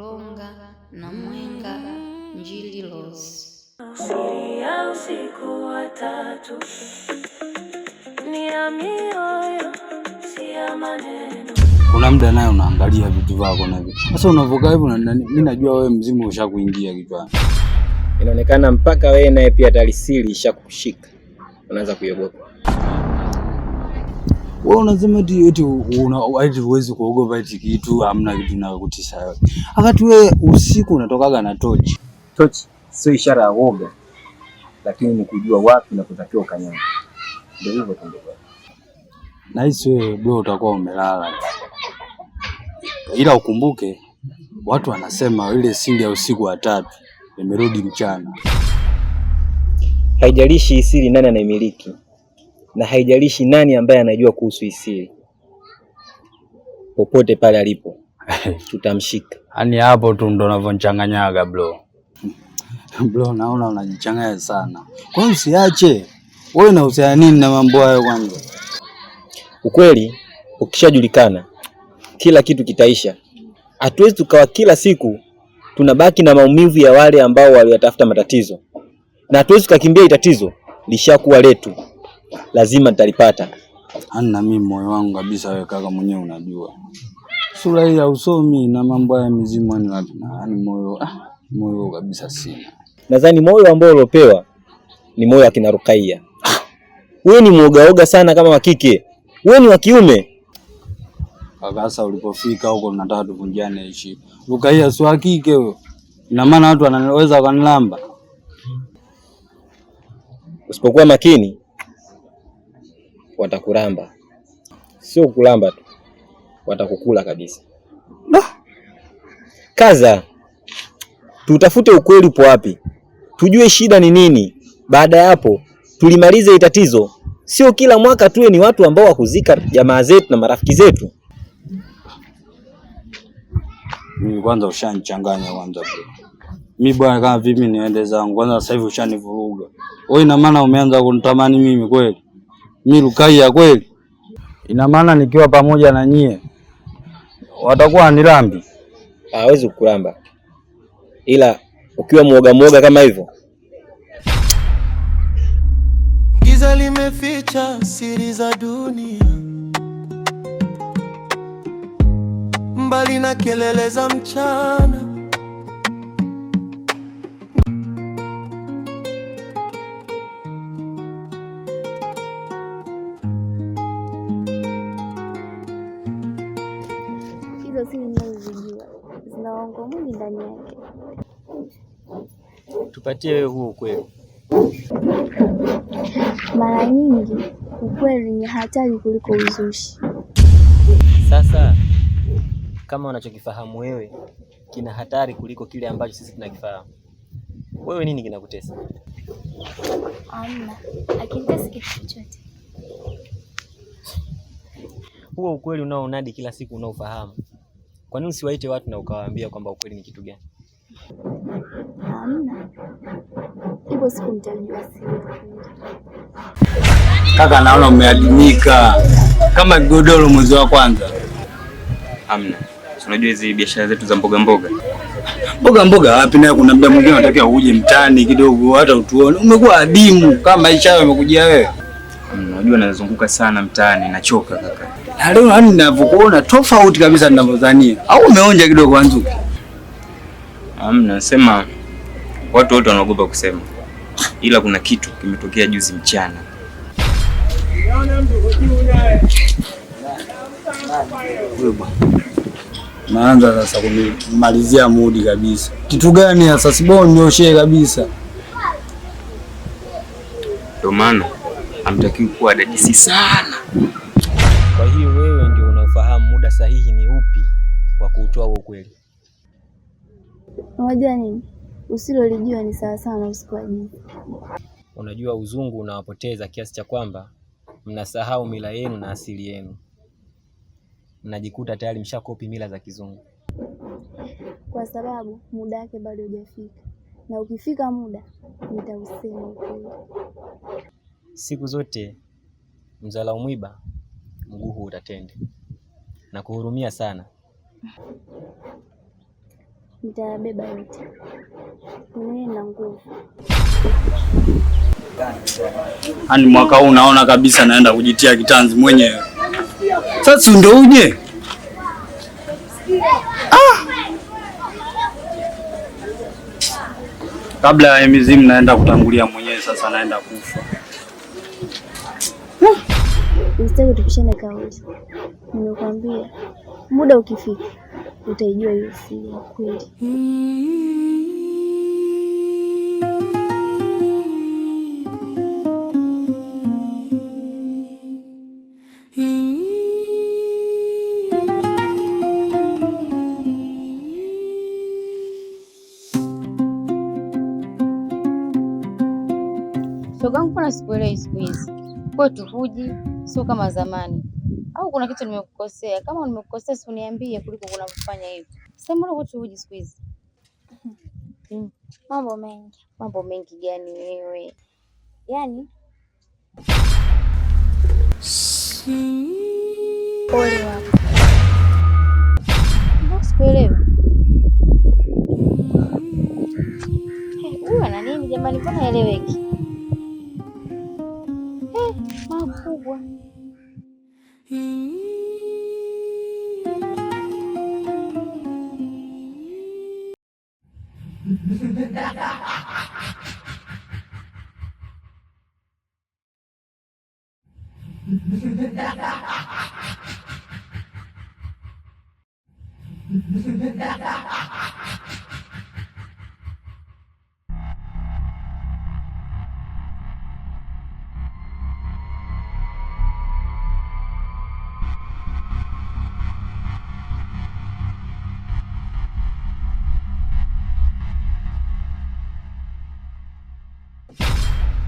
Kulonga na Mwenga Njili Rose. Siri ya usiku wa tatu ni ya mioyo, si ya maneno. Kuna muda naye unaangalia vitu vyako na vitu. Sasa unavokaa hivyo na mimi najua wewe mzimu ushakuingia kichwani. Inaonekana mpaka wewe naye pia tayari siri ishakushika, unaanza kuiogopa. Wewe unasema eti eti una eti huwezi kuogopa eti kitu, hamna kitu inayokutisha wewe. Wakati wewe usiku unatokaga na tochi. Tochi sio ishara ya woga, lakini ni kujua wapi unapotakiwa ukanyaga. Ndio hivyo tu ndugu. Nahisi wewe bro utakuwa umelala. Ila ukumbuke watu wanasema ile siri ya usiku wa tatu imerudi mchana. Haijalishi siri nani anaimiliki na haijalishi nani ambaye anajua kuhusu siri, popote pale alipo tutamshika. Yaani hapo tu ndo unavyoninchanganyaga bro. Bro, naona unajichanganya sana. Kwa hiyo usiache. Wewe unahusiana nini na mambo hayo kwanza? Ukweli ukishajulikana, kila kitu kitaisha. Hatuwezi tukawa kila siku tunabaki na maumivu ya wale ambao waliyatafuta matatizo, na hatuwezi tukakimbia tatizo, lishakuwa letu, lazima nitalipata. Yaani na mimi moyo wangu kabisa, wewe kaka mwenyewe unajua. Sura hii ya usomi na mambo haya mizimu yani wapi? Yaani moyo moyo kabisa sina. Nadhani moyo ambao uliopewa ni moyo wa kina Rukaiya. Wewe ni muogaoga sana kama wa kike, wewe ni wa kiume. Kaka, sasa ulipofika huko nataka tuvunjane heshima. Rukaiya si wa kike huyo. Ina maana watu wanaweza wakanilamba. Usipokuwa makini watakuramba, sio kulamba tu, watakukula kabisa. Kaza, tutafute ukweli upo wapi, tujue shida ni nini. Baada ya hapo tulimalize hili tatizo. Sio kila mwaka tuwe ni watu ambao wakuzika jamaa zetu na marafiki zetu. Mimi kwanza ushanichanganya kwanza bro. Mimi bwana, kama vipi niende zangu kwanza, sasa hivi ushanivuruga. Wewe ina maana umeanza kunitamani mimi kweli? Mimi Rukaiya kweli? Ina maana nikiwa pamoja na nyie watakuwa nilambi? Hawezi kukulamba, ila ukiwa muoga muoga kama hivyo. Giza limeficha siri za dunia, mbali na kelele za mchana. Hizo siri ninazozijua zina uongo mwingi ndani yake. Tupatie wewe huo ukweli. Mara nyingi ukweli ni hatari kuliko uzushi. Sasa kama unachokifahamu wewe kina hatari kuliko kile ambacho sisi tunakifahamu, wewe nini kinakutesa? Hamna, akinitesi kitu chochote. Huo ukweli unaonadi kila siku unaofahamu, kwa nini usiwaite watu na ukawaambia kwamba ukweli ni kitu gani? Hamna, ipo siku mtajua siri. Kaka, naona umeadimika kama godoro mwezi wa kwanza. Hamna. Unajua hizi biashara zetu za mboga mboga. Mboga mboga wapi naye, kuna muda mwingine unatakiwa uje mtaani kidogo hata utuone. Umekuwa adimu kama maisha hayo yamekujia wewe. Unajua nazunguka sana mtaani, nachoka kaka. Na leo yani ninavyokuona tofauti kabisa ninavyodhania. Au umeonja kidogo Wanzuki? Hamna, nasema watu wote wanaogopa kusema. Ila kuna kitu kimetokea juzi mchana. Naanza sasa kumalizia mudi kabisa. Kitu gani sasa? Siboni nyoshee kabisa. Ndio maana hamtakiwi kuwa dadisi sana. Kwa hiyo wewe ndio unaofahamu muda sahihi ni upi wa kuutoa huo ukweli. Unajua nini? Usilolijua ni sawa sawa na usiku wa giza. Unajua uzungu unawapoteza kiasi cha kwamba mnasahau mila yenu na asili yenu, mnajikuta tayari mshakopi mila za kizungu. Kwa sababu muda wake bado hujafika, na ukifika muda nitausema ukweli. Siku zote mzalau mwiba mguu huutatende, na kuhurumia sana. Nitayabeba yote. Mimi nina nguvu. Yaani mwaka huu naona kabisa naenda kujitia kitanzi mwenyewe. Sasa ndio uje? Kabla ya mizimu naenda kutangulia mwenyewe, sasa naenda kufa. Usitaki tupishane kauli. Nimekwambia muda ukifika utaijua hiyo siri ya kweli. Shoga yangu, mbona sikuelewi siku hizi? Kwetu huji, sio kama zamani. Au kuna kitu nimekukosea? Kama nimekukosea, si uniambie kuliko kunavyofanya hivi. Sasa mbona kwetu huji siku hizi? Mambo mengi. Mambo mengi gani wewe? Yaani pole wako. Mbona sikuelewi? Huyu ana nini jamani? Mbona haeleweki? Makubwa.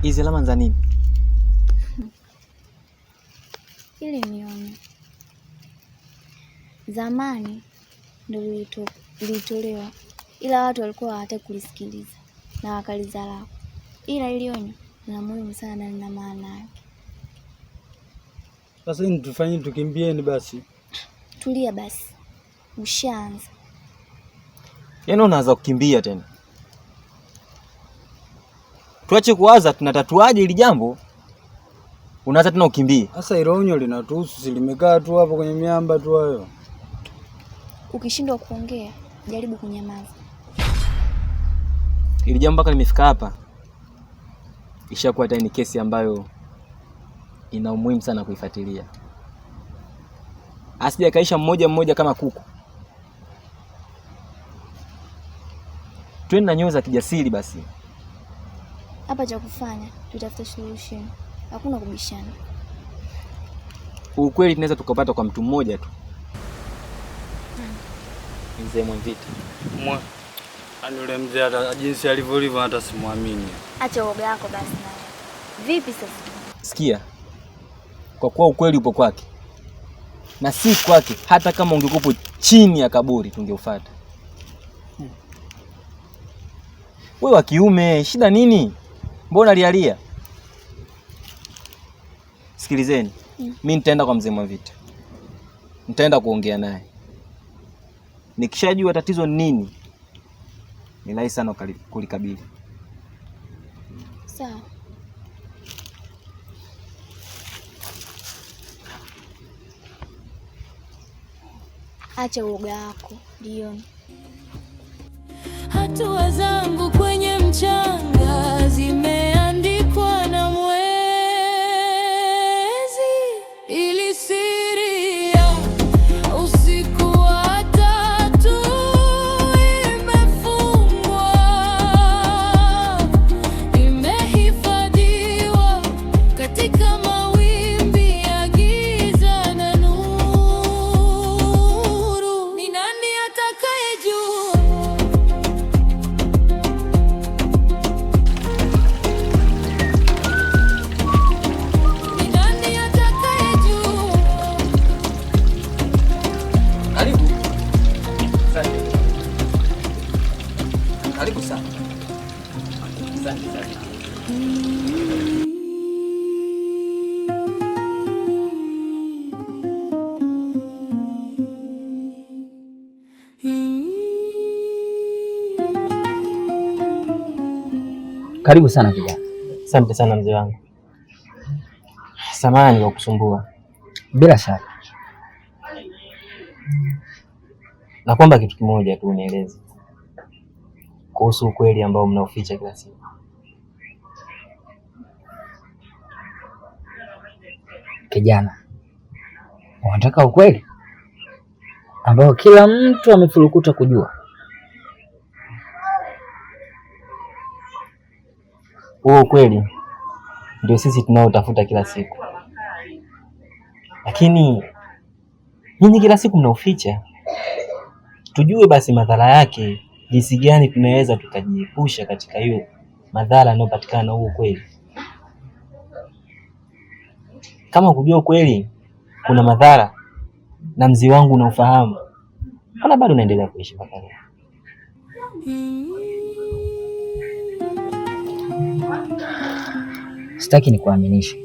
Hizi alama za nini? Ili nione. Zamani ndio lilitolewa, ila watu walikuwa hawataki kulisikiliza na wakalizarau, ila ili onyo lina muhimu sana na lina maana yake. Sasa nini tufanye? Tukimbieni basi. Tulia basi, ushaanza. Yaani unaanza kukimbia tena. Tuache kuwaza tunatatuaje hili jambo. Unaanza tena ukimbie. Sasa hilo onyo linatuhusu, si limekaa tu hapo kwenye miamba tu hayo. Ukishindwa kuongea, jaribu kunyamaza. Hili jambo mpaka limefika hapa, ishakuwa tayari ni kesi ambayo ina umuhimu sana kuifuatilia. Asije kaisha mmoja mmoja kama kuku. Twende na nyoyo za kijasiri basi. Hapa cha kufanya tutafute solution, hakuna kubishana. Ukweli tunaweza tukapata kwa mtu mmoja tu, Mzee Mwamvita. Yaani yule mzee hata jinsi alivyolivyo hata simwamini. Acha uoga wako basi na. Vipi sasa? Sikia, kwa kuwa ukweli upo kwake na si kwake, hata kama ungekupo chini ya kaburi tungeufuata. Wewe wa kiume, shida nini? Mbona lialia? Sikilizeni, mimi nitaenda kwa Mzee Mwamvita, nitaenda kuongea naye. Nikishajua tatizo ni nini, ni rahisi sana kulikabili. Sawa. Acha uoga wako, Dion. Hatua zangu kwenye mchanga zimeandikwa na mwezi, ili siri ya usiku wa tatu imefungwa, imehifadhiwa katika mawimbi ya giza na nuru. Ni nani atakayejua? Ni nani atakayejua? Karibu. Asante. Karibu sana. Asante sana. Karibu sana kijana. Asante sana mzee wangu. Samahani kwa kusumbua. Bila shaka. Nakuomba kitu kimoja tu unieleze kuhusu ukweli ambao mnauficha kila siku. Kijana, unataka ukweli ambao kila mtu amefurukuta kujua? Huo ukweli ndio sisi tunaotafuta kila siku, lakini nyinyi kila siku mnauficha. Tujue basi madhara yake, jinsi gani tunaweza tukajiepusha katika hiyo madhara yanayopatikana na huo ukweli. Kama kujua ukweli kuna madhara na mzee wangu unaufahamu, mbona bado unaendelea kuishi mpaka leo? Sitaki nikuaminishe,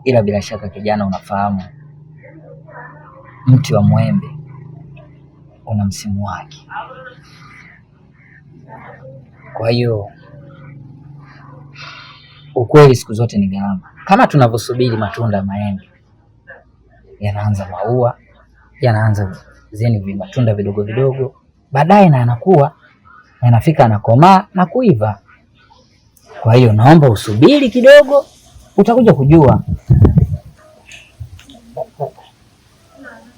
ila bila shaka kijana, unafahamu mti wa mwembe una msimu wake. Kwa hiyo ukweli siku zote ni gharama. Kama tunavyosubiri matunda ya maembe yanaanza maua, yanaanza zeni matunda vidogo vidogo, baadaye na yanakuwa yanafika, anakomaa na kuiva. Kwa hiyo naomba usubiri kidogo, utakuja kujua.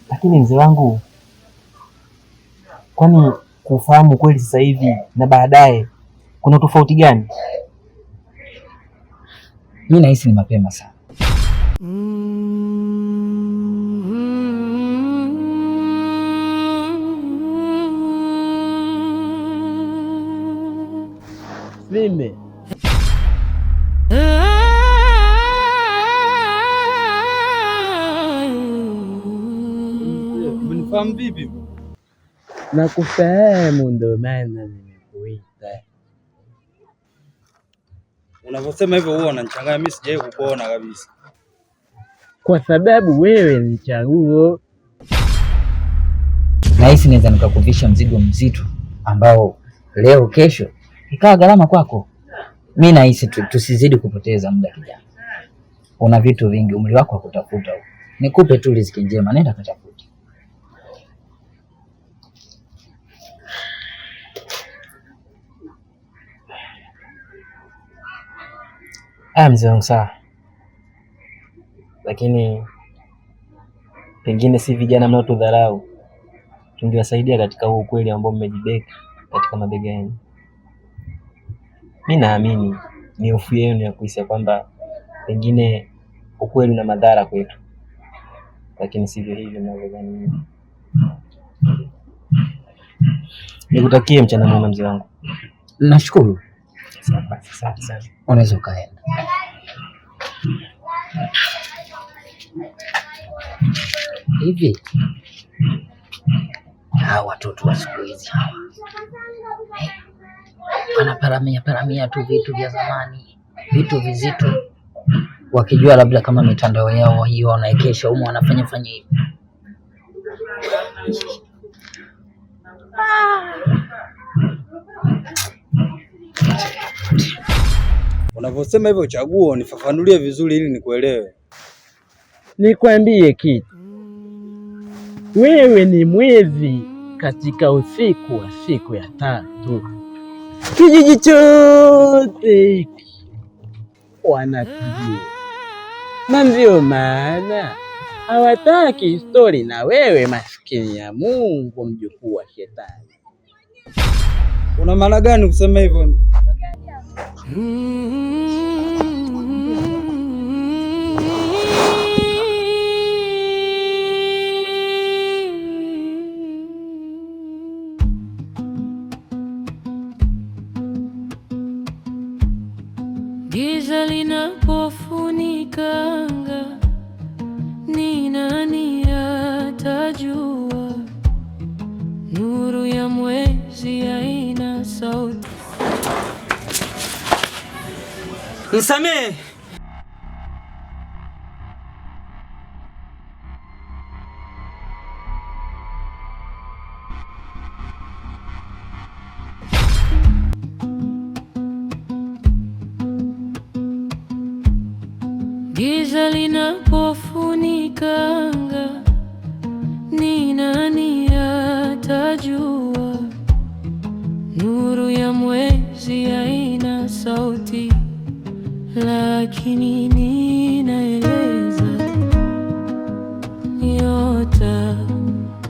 Lakini mzee wangu, kwani kufahamu kweli sasa hivi na baadaye kuna tofauti gani? Mimi nahisi ni mapema sana. Mimi Umenifahamu vipi? Nakufahamu, ndo maana nimekuita. Unavyosema hivyo huwa unanichanganya, mimi sijawahi kukuona kabisa. Kwa sababu wewe ni chaguo. Nahisi naweza nikakuvisha mzigo mzito ambao leo kesho ikawa gharama kwako. Mi nahisi tusizidi kupoteza muda kijana, una vitu vingi, umri wako wa kutafuta huo. Nikupe tu riziki njema, nenda katafute. Ah, mzee wangu sawa, lakini pengine si vijana mnaotudharau, tungewasaidia katika huo ukweli ambao mmejibeka katika mabega yenu. Mi naamini ni hofu yenu ya kuhisi kwamba pengine ukweli una madhara kwetu, lakini sivyo hivyo mnavyodhani nyinyi. Nikutakie mchana mwema mzee wangu. Nashukuru. Sawa basi, asante sana. Unaweza ukaenda. Hivi hawa watoto wa siku hizi hawa wanaparamia paramia tu vitu vya zamani, vitu vizito, wakijua labda kama mitandao yao hiyo wanaekesha humo, wanafanya fanya hivi. Unavyosema hivyo chaguo, nifafanulie vizuri ili nikuelewe. Nikwambie kitu, wewe ni mwezi katika usiku wa siku ya tatu. Kijiji chote hiki wanakujua, na ndio maana hawataki stori na wewe, maskini ya Mungu, mjukuu wa shetani. Una maana gani kusema hivyo? Giza linapofunika anga, ni nani atajua? Nuru ya mwezi haina sauti. Nisamehe. Giza linapofunika anga, ni nani atajua? Nuru ya mwezi haina sauti, lakini ninaeleza. Nyota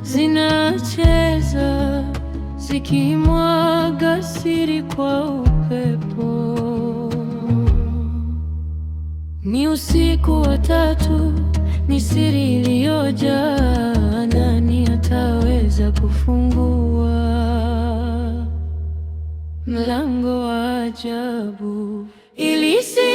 zinacheza zikimwaga siri kwa upepo. Ni usiku wa tatu, ni siri iliyojaa. Nani ataweza kufungua mlango wa ajabu? Ili siri